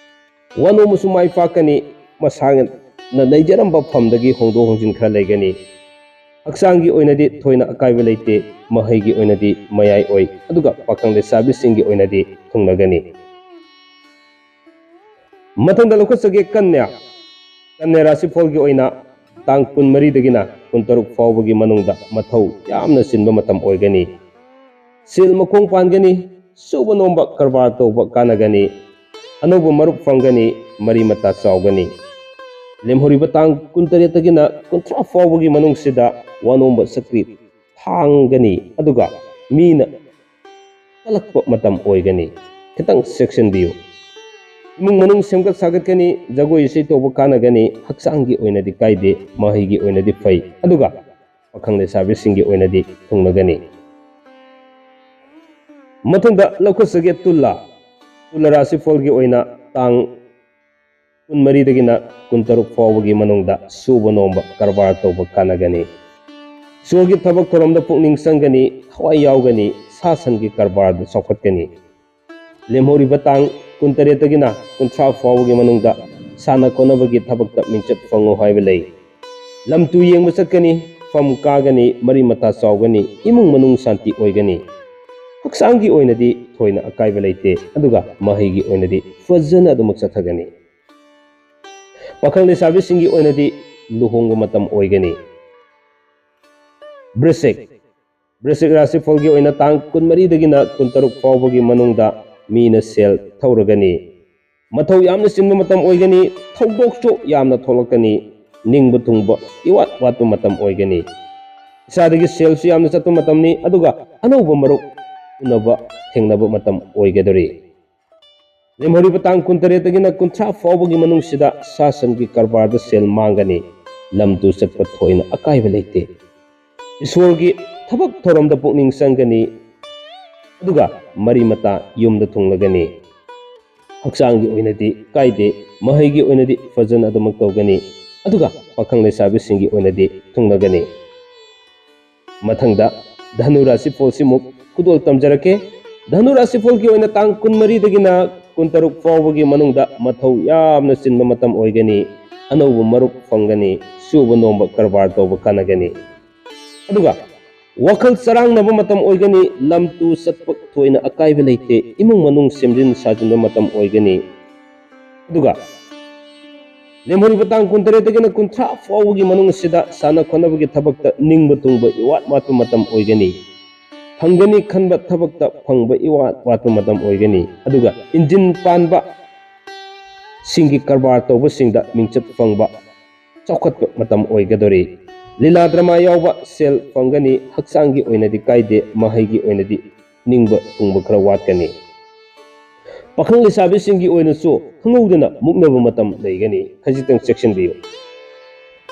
ꯋꯥꯅꯣꯝꯕꯁꯨ ꯃꯥꯏ ꯄꯥꯛꯀꯅꯤ, ꯃꯁꯥꯅ ꯂꯩꯖꯔꯝꯕ ꯐꯝꯗꯒꯤ ꯍꯣꯡꯗꯣꯛ ꯍꯣꯡꯖꯤꯟ ꯈꯔ ꯂꯩꯒꯅꯤ꯫ ꯍꯛꯆꯥꯡꯒꯤ ꯑꯣꯏꯅꯗꯤ ꯊꯣꯏꯅ ꯑꯀꯥꯏꯕ ꯂꯩꯇꯦ, ꯃꯍꯩꯒꯤ ꯑꯣꯏꯅꯗꯤ ꯃꯌꯥꯏ ꯑꯣꯏ, ꯑꯗꯨꯒ ꯄꯥꯈꯪ ꯂꯩꯁꯥꯕꯤꯁꯤꯡꯒꯤ ꯑꯣꯏꯅꯗꯤ ꯊꯨꯡꯅꯒꯅꯤ꯫ ꯃꯊꯪꯗ ꯂꯧꯈꯠꯆꯒꯦ ꯀꯟꯌꯥ꯫ ꯀꯟꯌꯥ ꯔꯥꯁꯤꯐꯣꯜꯒꯤ ꯑꯣꯏꯅ ꯇꯥꯡ ꯀꯨꯟꯃꯔꯤꯗꯒꯤꯅ ꯀꯨꯟꯇꯔꯨꯛ ꯐꯥꯎꯕꯒꯤ ꯃꯅꯨꯡꯗ ꯃꯊꯧ ꯌꯥꯝꯅ ꯆꯤꯟꯕ ꯃꯇꯝ ꯑꯣꯏꯒꯅꯤ꯫ ꯁꯦꯜ ꯃꯈꯣꯡ ꯄꯥꯟꯒꯅꯤ, ꯁꯨꯕ ꯅꯣꯝꯕ ꯀꯔꯕꯥꯔ ꯇꯧꯕ ꯀꯥꯟꯅꯒꯅꯤ, ꯑꯅꯧꯕ ꯃꯔꯨꯞ ꯐꯪꯒꯅꯤ, ꯃꯔꯤ ꯃꯇꯥ ꯆꯥꯎꯒꯅꯤ꯫ ꯂꯦꯝꯍꯧꯔꯤꯕ ꯇꯥꯡ ꯀꯨꯟꯇꯔꯦꯠꯇꯒꯤꯅ ꯀꯨꯟꯊ꯭ꯔꯥ ꯐꯥꯎꯕꯒꯤ ꯃꯅꯨꯡꯁꯤꯗ ꯋꯥꯅꯣꯝꯕ ꯁꯛꯇꯤ ꯊꯥꯡꯒꯅꯤ, ꯑꯗꯨꯒ ꯃꯤꯅ ꯀꯜꯂꯛꯄ ꯃꯇꯝ ꯑꯣꯏꯒꯅꯤ꯫ ꯈꯤꯇꯪ ꯆꯦꯛꯁꯤꯟꯕꯤꯌꯨ꯫ ꯏꯃꯨꯡ ꯃꯅꯨꯡ ꯁꯦꯝꯒꯠ ꯁꯥꯒꯠꯀꯅꯤ, ꯖꯒꯣꯏ ꯏꯁꯩ ꯇꯧꯕ ꯀꯥꯟꯅꯒꯅꯤ, ꯍꯛꯆꯥꯡꯒꯤ ꯑꯣꯏꯅꯗꯤ ꯀꯥꯏꯗꯦ, ꯃꯍꯩꯒꯤ ꯑꯣꯏꯅꯗꯤ ꯐꯩ, ꯑꯗꯨꯒ ꯄꯥꯈꯪ ꯂꯩꯁꯥꯕꯤꯁꯤꯡꯒꯤ ꯑꯣꯏꯅꯗꯤ ꯊꯨꯡꯅꯒꯅꯤ꯫ ꯃꯊꯪꯗ ꯂꯧꯈꯠꯆꯒꯦ ꯇꯨꯂꯥ꯫ ꯇꯨꯂꯥ ꯔꯥꯁꯤꯐꯣꯜꯒꯤ ꯑꯣꯏꯅ ꯇꯥꯡ ꯀꯨꯟꯃꯔꯤꯗꯒꯤꯅ ꯀꯨꯟꯇꯔꯨꯛ ꯐꯥꯎꯕꯒꯤ ꯃꯅꯨꯡꯗ ꯁꯨꯕ ꯅꯣꯝꯕ ꯀꯔꯕꯥꯔ ꯇꯧꯕ ꯀꯥꯟꯅꯒꯅꯤ꯫ ꯏꯁꯣꯔꯒꯤ ꯊꯕꯛ ꯊꯧꯔꯝꯗ ꯄꯨꯛꯅꯤꯡ ꯆꯪꯒꯅꯤ, ꯊꯋꯥꯏ ꯌꯥꯎꯒꯅꯤ, ꯁꯥ ꯁꯟꯒꯤ ꯀꯔꯕꯥꯔꯗ ꯆꯥꯎꯈꯠꯀꯅꯤ꯫ ꯂꯦꯝꯍꯧꯔꯤꯕ ꯇꯥꯡ ꯀꯨꯟꯇꯔꯦꯠꯇꯒꯤꯅ ꯀꯨꯟꯊ꯭ꯔꯥ ꯐꯥꯎꯕꯒꯤ ꯃꯅꯨꯡꯗ ꯁꯥꯟꯅ ꯈꯣꯠꯅꯕꯒꯤ ꯊꯕꯛꯇ ꯃꯤꯡꯆꯠ ꯐꯪꯉꯨ ꯍꯥꯏꯕ ꯂꯩ꯫ ꯂꯝ ꯇꯨ ꯌꯦꯡꯕ ꯆꯠꯀꯅꯤ, ꯐꯝ ꯀꯥꯒꯅꯤ, ꯃꯔꯤ ꯃꯇꯥ ꯆꯥꯎꯒꯅꯤ, ꯏꯃꯨꯡ ꯃꯅꯨꯡ ꯁꯥꯟꯇꯤ ꯑꯣꯏꯒꯅꯤ꯫ ꯍꯛꯆꯥꯡꯒꯤ ꯑꯣꯏꯅꯗꯤ ꯊꯣꯏꯅ ꯑꯀꯥꯏꯕ ꯂꯩꯇꯦ, ꯑꯗꯨꯒ ꯃꯍꯩꯒꯤ ꯑꯣꯏꯅꯗꯤ ꯐꯖꯅ ꯑꯗꯨꯃꯛ ꯆꯠꯊꯒꯅꯤ꯫ ꯄꯥꯈꯪ ꯂꯩꯁꯥꯕꯤꯁꯤꯡꯒꯤ ꯑꯣꯏꯅꯗꯤ ꯂꯨꯍꯣꯡꯕ ꯃꯇꯝ ꯑꯣꯏꯒꯅꯤ꯫ ꯕ꯭ꯔꯤꯁꯤꯛ꯫ ꯕ꯭ꯔꯤꯁꯤꯛ ꯔꯥꯁꯤꯐꯜꯒꯤ ꯑꯣꯏꯅ ꯇꯥꯡ ꯀꯨꯟꯃꯔꯤꯗꯒꯤꯅ ꯀꯨꯟꯇꯔꯨꯛ ꯐꯥꯎꯕꯒꯤ ꯃꯅꯨꯡꯗ ꯃꯤꯅ ꯁꯦꯜ ꯊꯧꯔꯒꯅꯤ꯫ ꯃꯊꯧ ꯌꯥꯝꯅ ꯆꯤꯟꯕ ꯃꯇꯝ ꯑꯣꯏꯒꯅꯤ, ꯊꯧꯗꯣꯛꯁꯨ ꯌꯥꯝꯅ ꯊꯣꯛꯂꯛꯀꯅꯤ, ꯅꯤꯡꯕ ꯊꯨꯡꯕ ꯏꯋꯥꯠ ꯋꯥꯠꯄ ꯃꯇꯝ ꯑꯣꯏꯒꯅꯤ꯫ ꯏꯁꯥꯗꯒꯤ ꯁꯦꯜꯁꯨ ꯌꯥꯝꯅ ꯆꯠꯄ ꯃꯇꯝꯅꯤ, ꯑꯗꯨꯒ ꯑꯅꯧꯕ ꯃꯔꯨꯞ ꯎꯅꯕ ꯊꯦꯡꯅꯕ ꯃꯇꯝ ꯑꯣꯏꯒꯗꯧꯔꯤ꯫ ꯂꯦꯝꯍꯧꯔꯤꯕ ꯇꯥꯡ ꯀꯨꯟꯇꯔꯦꯠꯇꯒꯤꯅ ꯀꯨꯟꯊ꯭ꯔꯥ ꯐꯥꯎꯕꯒꯤ ꯃꯅꯨꯡꯁꯤꯗ ꯁꯥ ꯁꯟꯒꯤ ꯀꯔꯕꯥꯔꯗ ꯁꯦꯜ ꯃꯥꯡꯒꯅꯤ꯫ ꯂꯝ ꯇꯨ ꯆꯠꯄ ꯊꯣꯏꯅ ꯑꯀꯥꯏꯕ ꯂꯩꯇꯦ꯫ ꯏꯁꯣꯔꯒꯤ ꯊꯕꯛ ꯊꯧꯔꯝꯗ ꯄꯨꯛꯅꯤꯡ ꯆꯪꯒꯅꯤ꯫ ꯑꯗꯨꯒ ꯃꯔꯤ ꯃꯇꯥ ꯌꯨꯝꯗ ꯊꯨꯡꯂꯒꯅꯤ꯫ ꯍꯛꯆꯥꯡꯒꯤ ꯑꯣꯏꯅꯗꯤ ꯀꯥꯏꯗꯦ, ꯃꯍꯩꯒꯤ ꯑꯣꯏꯅꯗꯤ ꯐꯖꯅ ꯑꯗꯨꯃꯛ ꯇꯧꯒꯅꯤ꯫ ꯑꯗꯨꯒ ꯄꯥꯈꯪ ꯂꯩꯁꯥꯕꯤꯁꯤꯡꯒꯤ ꯑꯣꯏꯅꯗꯤ ꯊꯨꯡꯂꯒꯅꯤ꯫ ꯃꯊꯪꯗ ꯙꯅꯨ ꯔꯥꯁꯤꯐꯣꯜꯁꯤꯃꯨꯛ ꯈꯨꯗꯣꯜ ꯇꯝꯖꯔꯛꯀꯦ꯫ ꯙꯅꯨ ꯔꯥꯁꯤꯐꯣꯜꯒꯤ ꯑꯣꯏꯅ ꯇꯥꯡ ꯀꯨꯟꯃꯔꯤꯗꯒꯤꯅ ꯀꯨꯟꯇꯔꯨꯛ ꯐꯥꯎꯕꯒꯤ ꯃꯅꯨꯡꯗ ꯃꯊꯧ ꯌꯥꯝꯅ ꯆꯤꯟꯕ ꯃꯇꯝ ꯑꯣꯏꯒꯅꯤ꯫ ꯑꯅꯧꯕ ꯃꯔꯨꯞ ꯐꯪꯒꯅꯤ꯫ ꯁꯨꯕ ꯅꯣꯝꯕ ꯀꯔꯕꯥꯔ ꯇꯧꯕ ꯀꯥꯟꯅꯒꯅꯤ꯫ ꯑꯗꯨꯒ ꯋꯥꯈꯜ ꯆꯔꯥꯡꯅꯕ ꯃꯇꯝ ꯑꯣꯏꯒꯅꯤ꯫ ꯂꯝ ꯇꯨ ꯆꯠꯄ ꯊꯣꯏꯅ ꯑꯀꯥꯏꯕ ꯂꯩꯇꯦ꯫ ꯏꯃꯨꯡ ꯃꯅꯨꯡ ꯁꯦꯝꯖꯤꯟ ꯁꯥꯖꯤꯟꯕ ꯃꯇꯝ ꯑꯣꯏꯒꯅꯤ꯫ ꯑꯗꯨꯒ ꯂꯦꯝꯍꯧꯔꯤꯕ ꯇꯥꯡ ꯀꯨꯟꯇꯔꯦꯠꯇꯒꯤꯅ ꯀꯨꯟꯊ꯭ꯔꯥ ꯐꯥꯎꯕꯒꯤ ꯃꯅꯨꯡ ꯑꯁꯤꯗ ꯁꯥꯟꯅ ꯈꯣꯠꯅꯕꯒꯤ ꯊꯕꯛꯇ ꯅꯤꯡꯕ ꯊꯨꯡꯕ ꯏꯋꯥꯠ ꯋꯥꯠꯄ ꯃꯇꯝ ꯑꯣꯏꯒꯅꯤ꯫ ꯐꯪꯒꯅꯤ ꯈꯟꯕ ꯊꯕꯛꯇ ꯐꯪꯕ ꯏꯋꯥꯠ ꯋꯥꯠꯄ ꯃꯇꯝ ꯑꯣꯏꯒꯅꯤ꯫ ꯑꯗꯨꯒ ꯏꯟꯖꯤꯟ ꯄꯥꯟꯕ ꯁꯤꯡꯒꯤ ꯀꯔꯕꯥꯔ ꯇꯧꯕꯁꯤꯡꯗ ꯃꯤꯡꯆꯠ ꯐꯪꯕ, ꯆꯥꯎꯈꯠꯄ ꯃꯇꯝ ꯑꯣꯏꯒꯗꯧꯔꯤ꯫ ꯂꯤꯂꯥ ꯗ꯭ꯔꯃꯥ ꯌꯥꯎꯕ ꯁꯦꯜ ꯐꯪꯒꯅꯤ꯫ ꯍꯛꯆꯥꯡꯒꯤ ꯑꯣꯏꯅꯗꯤ ꯀꯥꯏꯗꯦ, ꯃꯍꯩꯒꯤ ꯑꯣꯏꯅꯗꯤ ꯅꯤꯡꯕ ꯊꯨꯡꯕ ꯈꯔ ꯋꯥꯠꯀꯅꯤ꯫ ꯄꯥꯈꯪ ꯂꯩꯁꯥꯕꯤꯁꯤꯡꯒꯤ ꯑꯣꯏꯅꯁꯨ ꯈꯪꯍꯧꯗꯅ ꯃꯨꯛꯅꯕ ꯃꯇꯝ ꯂꯩꯒꯅꯤ꯫ ꯈꯖꯤꯛꯇꯪ ꯆꯦꯛꯁꯤꯟꯕꯤꯌꯨ꯫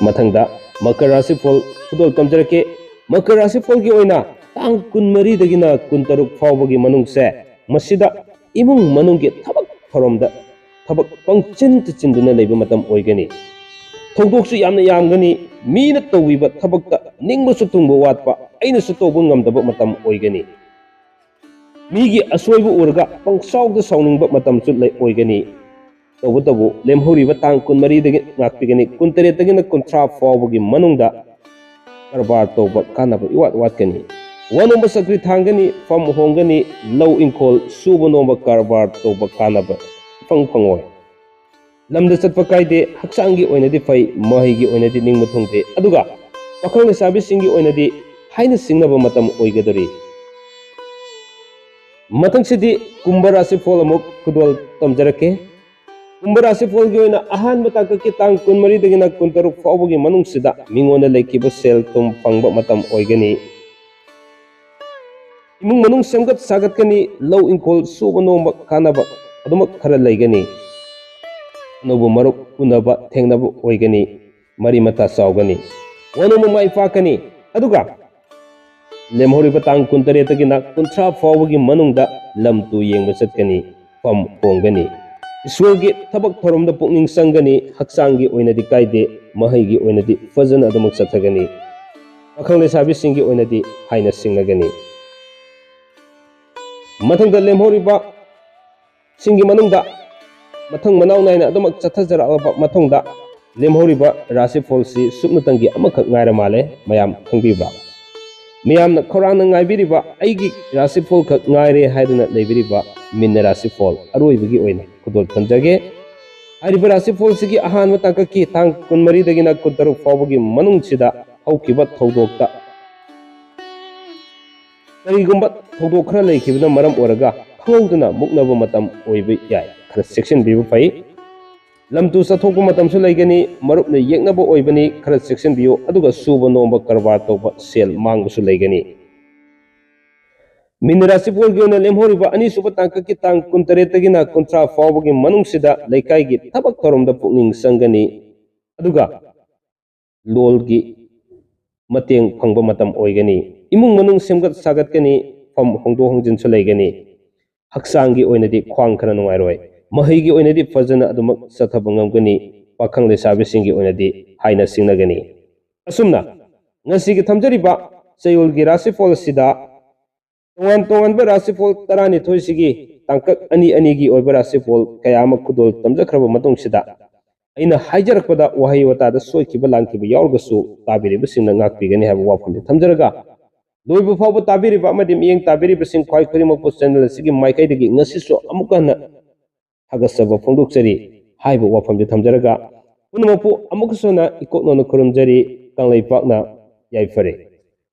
ꯃꯊꯪꯗ ꯃꯀꯔ ꯔꯥꯁꯤꯐꯣꯜ ꯈꯨꯗꯣꯜ ꯇꯝꯖꯔꯛꯀꯦ꯫ ꯃꯀꯔ ꯔꯥꯁꯤꯐꯣꯜꯒꯤ ꯑꯣꯏꯅ ꯇꯥꯡ ꯀꯨꯟꯃꯔꯤꯗꯒꯤꯅ ꯀꯨꯟꯇꯔꯨꯛ ꯐꯥꯎꯕꯒꯤ ꯃꯅꯨꯡꯁꯦ, ꯃꯁꯤꯗ ꯏꯃꯨꯡ ꯃꯅꯨꯡꯒꯤ ꯊꯕꯛ ꯊꯧꯔꯝꯗ ꯊꯕꯛ ꯄꯪꯆꯤꯟꯇ ꯆꯤꯟꯗꯨꯅ ꯂꯩꯕ ꯃꯇꯝ ꯑꯣꯏꯒꯅꯤ꯫ ꯊꯧꯗꯣꯛꯁꯨ ꯌꯥꯝꯅ ꯌꯥꯝꯒꯅꯤ꯫ ꯃꯤꯅ ꯇꯧꯕꯤꯕ ꯊꯕꯛꯇ ꯅꯤꯡꯕꯁꯨ ꯊꯨꯡꯕ ꯋꯥꯠꯄ, ꯑꯩꯅꯁꯨ ꯇꯧꯕ ꯉꯝꯗꯕ ꯃꯇꯝ ꯑꯣꯏꯒꯅꯤ꯫ ꯃꯤꯒꯤ ꯑꯁꯣꯏꯕ ꯎꯔꯒ ꯄꯪꯁꯥꯎꯗ ꯁꯥꯎꯅꯤꯡꯕ ꯃꯇꯝꯁꯨ ꯂꯩ ꯑꯣꯏꯒꯅꯤ꯫ ꯇꯧꯕꯇꯕꯨ ꯂꯦꯝꯍꯧꯔꯤꯕ ꯇꯥꯡ ꯀꯨꯟꯃꯔꯤꯗꯒꯤ ꯉꯥꯛꯄꯤꯒꯅꯤ꯫ ꯀꯨꯟꯇꯔꯦꯠꯇꯒꯤꯅ ꯀꯨꯟꯊ꯭ꯔꯥ ꯐꯥꯎꯕꯒꯤ ꯃꯅꯨꯡꯗ ꯀꯔꯕꯥꯔ ꯇꯧꯕ ꯀꯥꯟꯅꯕ ꯏꯋꯥꯠ ꯋꯥꯠꯀꯅꯤ꯫ ꯋꯥꯅꯣꯝꯕ ꯆꯀ꯭ꯔꯤ ꯊꯥꯡꯒꯅꯤ, ꯐꯝ ꯍꯣꯡꯒꯅꯤ, ꯂꯧ ꯏꯪꯈꯣꯜ ꯁꯨꯕ ꯅꯣꯝꯕ ꯀꯔꯕꯥꯔ ꯇꯧꯕ ꯀꯥꯟꯅꯕ ꯏꯐꯪ ꯐꯪꯉꯣꯏ꯫ ꯂꯝꯗ ꯆꯠꯄ ꯀꯥꯏꯗꯦ, ꯍꯛꯆꯥꯡꯒꯤ ꯑꯣꯏꯅꯗꯤ ꯐꯩ, ꯃꯍꯩꯒꯤ ꯑꯣꯏꯅꯗꯤ ꯅꯤꯡꯕ ꯊꯨꯡꯗꯦ꯫ ꯑꯗꯨꯒ ꯄꯥꯈꯪ ꯂꯩꯁꯥꯕꯤꯁꯤꯡꯒꯤ ꯑꯣꯏꯅꯗꯤ ꯍꯥꯏꯅ ꯁꯤꯡꯅꯕ ꯃꯇꯝ ꯑꯣꯏꯒꯗꯧꯔꯤ꯫ ꯃꯊꯪꯁꯤꯗꯤ ꯀꯨꯝꯚ ꯔꯥꯁꯤꯐꯣꯜ ꯑꯃꯨꯛ ꯈꯨꯗꯣꯜ ꯇꯝꯖꯔꯛꯀꯦ꯫ ꯀꯨꯝꯚ ꯔꯥꯁꯤꯐꯣꯜꯒꯤ ꯑꯣꯏꯅ ꯑꯍꯥꯟꯕ ꯇꯥꯡꯀꯛꯀꯤ ꯇꯥꯡ ꯀꯨꯟꯃꯔꯤꯗꯒꯤꯅ ꯀꯨꯟꯇꯔꯨꯛ ꯐꯥꯎꯕꯒꯤ ꯃꯅꯨꯡꯁꯤꯗ ꯃꯤꯉꯣꯟꯗ ꯂꯩꯈꯤꯕ ꯁꯦꯜ ꯊꯨꯝ ꯐꯪꯕ ꯃꯇꯝ ꯑꯣꯏꯒꯅꯤ꯫ ꯏꯃꯨꯡ ꯃꯅꯨꯡ ꯁꯦꯝꯒꯠ ꯁꯥꯒꯠꯀꯅꯤ, ꯂꯧ ꯏꯪꯈꯣꯜ ꯁꯨꯕ ꯅꯣꯝꯕ ꯀꯥꯟꯅꯕ ꯑꯗꯨꯃꯛ ꯈꯔ ꯂꯩꯒꯅꯤ꯫ ꯑꯅꯧꯕ ꯃꯔꯨꯞ ꯎꯅꯕ ꯊꯦꯡꯅꯕ ꯑꯣꯏꯒꯅꯤ, ꯃꯔꯤ ꯃꯇꯥ ꯆꯥꯎꯒꯅꯤ, ꯋꯥꯅꯣꯝꯕ ꯃꯥꯏ ꯄꯥꯛꯀꯅꯤ꯫ ꯑꯗꯨꯒ ꯂꯦꯝꯍꯧꯔꯤꯕ ꯇꯥꯡ ꯀꯨꯟꯇꯔꯦꯠꯇꯒꯤꯅ ꯀꯨꯟꯊ꯭ꯔꯥ ꯐꯥꯎꯕꯒꯤ ꯃꯅꯨꯡꯗ ꯂꯝ ꯇꯨ ꯌꯦꯡꯕ ꯆꯠꯀꯅꯤ, ꯐꯝ ꯍꯣꯡꯒꯅꯤ꯫ ꯁ꯭ꯀꯨꯜꯒꯤ ꯊꯕꯛ ꯊꯧꯔꯝꯗ ꯄꯨꯛꯅꯤꯡ ꯆꯪꯒꯅꯤ, ꯍꯛꯆꯥꯡꯒꯤ ꯑꯣꯏꯅꯗꯤ ꯀꯥꯏꯗꯦ, ꯃꯍꯩꯒꯤ ꯑꯣꯏꯅꯗꯤ ꯐꯖꯅ ꯑꯗꯨꯃꯛ ꯆꯠꯊꯒꯅꯤ꯫ ꯄꯥꯈꯪ ꯂꯩꯁꯥꯕꯤꯁꯤꯡꯒꯤ ꯑꯣꯏꯅꯗꯤ ꯍꯥꯏꯅ ꯁꯤꯡꯅꯒꯅꯤ꯫ ꯃꯊꯪꯗ ꯂꯦꯝꯍꯧꯔꯤꯕ ꯁꯤꯡꯒꯤ ꯃꯅꯨꯡꯗ ꯃꯊꯪ ꯃꯅꯥꯎ ꯅꯥꯏꯅ ꯑꯗꯨꯃꯛ ꯆꯠꯊꯖꯔꯛꯂꯕ ꯃꯇꯨꯡꯗ ꯂꯦꯝꯍꯧꯔꯤꯕ ꯔꯥꯁꯤꯐꯣꯜꯁꯤ ꯁꯨꯞꯅꯇꯪꯒꯤ ꯑꯃꯈꯛ ꯉꯥꯏꯔ ꯃꯥꯜꯂꯦ꯫ ꯃꯌꯥꯝ ꯈꯪꯕꯤꯕ꯭ꯔꯥ? ꯃꯌꯥꯝꯅ ꯈꯧꯔꯥꯡꯅ ꯉꯥꯏꯕꯤꯔꯤꯕ ꯑꯩꯒꯤ ꯔꯥꯁꯤꯐꯣꯜ ꯈꯛ ꯉꯥꯏꯔꯦ ꯍꯥꯏꯗꯨꯅ ꯂꯩꯕꯤꯔꯤꯕ ꯃꯤꯟꯅ ꯔꯥꯁꯤꯐꯣꯜ ꯑꯔꯣꯏꯕꯒꯤ ꯑꯣꯏꯅ ꯈꯨꯗꯣꯜ ꯊꯝꯖꯒꯦ꯫ ꯍꯥꯏꯔꯤꯕ ꯔꯥꯁꯤꯐꯣꯜꯁꯤꯒꯤ ꯑꯍꯥꯟꯕ ꯇꯥꯡꯀꯛꯀꯤ ꯇꯥꯡ ꯀꯨꯟꯃꯔꯤꯗꯒꯤꯅ ꯀꯨꯟꯇꯔꯨꯛ ꯐꯥꯎꯕꯒꯤ ꯃꯅꯨꯡꯁꯤꯗ ꯍꯧꯈꯤꯕ ꯊꯧꯗꯣꯛꯇ ꯀꯔꯤꯒꯨꯝꯕ ꯊꯧꯗꯣꯛ ꯈꯔ ꯂꯩꯈꯤꯕꯅ ꯃꯔꯝ ꯑꯣꯏꯔꯒ ꯈꯪꯍꯧꯗꯅ ꯃꯨꯛꯅꯕ ꯃꯇꯝ ꯑꯣꯏꯕ ꯌꯥꯏ꯫ ꯈꯔ ꯆꯦꯛꯁꯤꯟꯕꯤꯕ ꯐꯩ꯫ ꯂꯝ ꯇꯨ ꯆꯠꯊꯣꯛꯄ ꯃꯇꯝꯁꯨ ꯂꯩꯒꯅꯤ, ꯃꯔꯨꯞꯅ ꯌꯦꯛꯅꯕ ꯑꯣꯏꯕꯅꯤ, ꯈꯔ ꯆꯦꯛꯁꯤꯟꯕꯤꯌꯨ꯫ ꯑꯗꯨꯒ ꯁꯨꯕ ꯅꯣꯝꯕ ꯀꯔꯕꯥꯔ ꯇꯧꯕ ꯁꯦꯜ ꯃꯥꯡꯕꯁꯨ ꯂꯩꯒꯅꯤ꯫ ꯃꯤꯟ ꯔꯥꯁꯤꯐꯣꯜꯒꯤ ꯑꯣꯏꯅ ꯂꯦꯝꯍꯧꯔꯤꯕ ꯑꯅꯤꯁꯨꯕ ꯇꯥꯡꯀꯛꯀꯤ ꯇꯥꯡ ꯀꯨꯟꯇꯔꯦꯠꯇꯒꯤꯅ ꯀꯨꯟꯊ꯭ꯔꯥ ꯐꯥꯎꯕꯒꯤ ꯃꯅꯨꯡꯁꯤꯗ ꯂꯩꯀꯥꯏꯒꯤ ꯊꯕꯛ ꯊꯧꯔꯝꯗ ꯄꯨꯛꯅꯤꯡ ꯆꯪꯒꯅꯤ꯫ ꯑꯗꯨꯒ ꯂꯣꯜꯒꯤ ꯃꯇꯦꯡ ꯐꯪꯕ ꯃꯇꯝ ꯑꯣꯏꯒꯅꯤ꯫ ꯏꯃꯨꯡ ꯃꯅꯨꯡ ꯁꯦꯝꯒꯠ ꯁꯥꯒꯠꯀꯅꯤ, ꯐꯝ ꯍꯣꯡꯗꯣꯛ ꯍꯣꯡꯖꯤꯟꯁꯨ ꯂꯩꯒꯅꯤ꯫ ꯍꯛꯆꯥꯡꯒꯤ ꯑꯣꯏꯅꯗꯤ ꯈ꯭ꯋꯥꯡ ꯈꯔ ꯅꯨꯡꯉꯥꯏꯔꯣꯏ꯫ ꯃꯍꯩꯒꯤ ꯑꯣꯏꯅꯗꯤ ꯐꯖꯅ ꯑꯗꯨꯃꯛ ꯆꯠꯊꯕ ꯉꯝꯒꯅꯤ꯫ ꯄꯥꯈꯪ ꯂꯩꯁꯥꯕꯤꯁꯤꯡꯒꯤ ꯑꯣꯏꯅꯗꯤ ꯍꯥꯏꯅ ꯁꯤꯡꯅꯒꯅꯤ꯫ ꯑꯁꯨꯝꯅ ꯉꯁꯤꯒꯤ ꯊꯝꯖꯔꯤꯕ ꯆꯌꯣꯜꯒꯤ ꯔꯥꯁꯤꯐꯣꯜ ꯑꯁꯤꯗ ꯇꯣꯉꯥꯟ ꯇꯣꯉꯥꯟꯕ ꯔꯥꯁꯤꯐꯣꯜ ꯇꯔꯥꯅꯤꯊꯣꯏꯁꯤꯒꯤ ꯇꯥꯡꯀꯛ ꯑꯅꯤ ꯑꯅꯤꯒꯤ ꯑꯣꯏꯕ ꯔꯥꯁꯤꯐꯣꯜ ꯀꯌꯥ ꯑꯃ ꯈꯨꯗꯣꯜ ꯇꯝꯖꯈ꯭ꯔꯕ ꯃꯇꯨꯡꯁꯤꯗ, ꯑꯩꯅ ꯍꯥꯏꯖꯔꯛꯄꯗ ꯋꯥꯍꯩ ꯋꯥꯇꯥꯗ ꯁꯣꯏꯈꯤꯕ ꯂꯥꯟꯈꯤꯕ ꯌꯥꯎꯔꯒꯁꯨ ꯇꯥꯕꯤꯔꯤꯕꯁꯤꯡꯅ ꯉꯥꯛꯄꯤꯒꯅꯤ ꯍꯥꯏꯕ ꯋꯥꯐꯝꯗꯤ ꯊꯝꯖꯔꯒ, ꯂꯣꯏꯕ ꯐꯥꯎꯕ ꯇꯥꯕꯤꯔꯤꯕ ꯑꯃꯗꯤ ꯃꯤꯠꯌꯦꯡ ꯇꯥꯕꯤꯔꯤꯕꯁꯤꯡ ꯈ꯭ꯋꯥꯏ ꯈꯨꯗꯤꯡꯃꯛꯄꯨ ꯆꯦꯅꯦꯜ ꯑꯁꯤꯒꯤ ꯃꯥꯏꯀꯩꯗꯒꯤ ꯉꯁꯤꯁꯨ ꯑꯃꯨꯛꯀ ꯍꯟꯅ ꯊꯥꯒꯠꯆꯕ ꯐꯣꯡꯗꯣꯛꯆꯔꯤ ꯍꯥꯏꯕ ꯋꯥꯐꯝꯗꯤ ꯊꯝꯖꯔꯒ, ꯄꯨꯝꯅꯃꯛꯄꯨ ꯑꯃꯨꯛꯀꯁꯨ ꯍꯟꯅ ꯏꯀꯣꯛ ꯅꯧꯅ ꯈꯨꯔꯨꯝꯖꯔꯤ꯫ ꯀꯪꯂꯩꯄꯥꯛꯅ ꯌꯥꯏꯐꯔꯦ꯫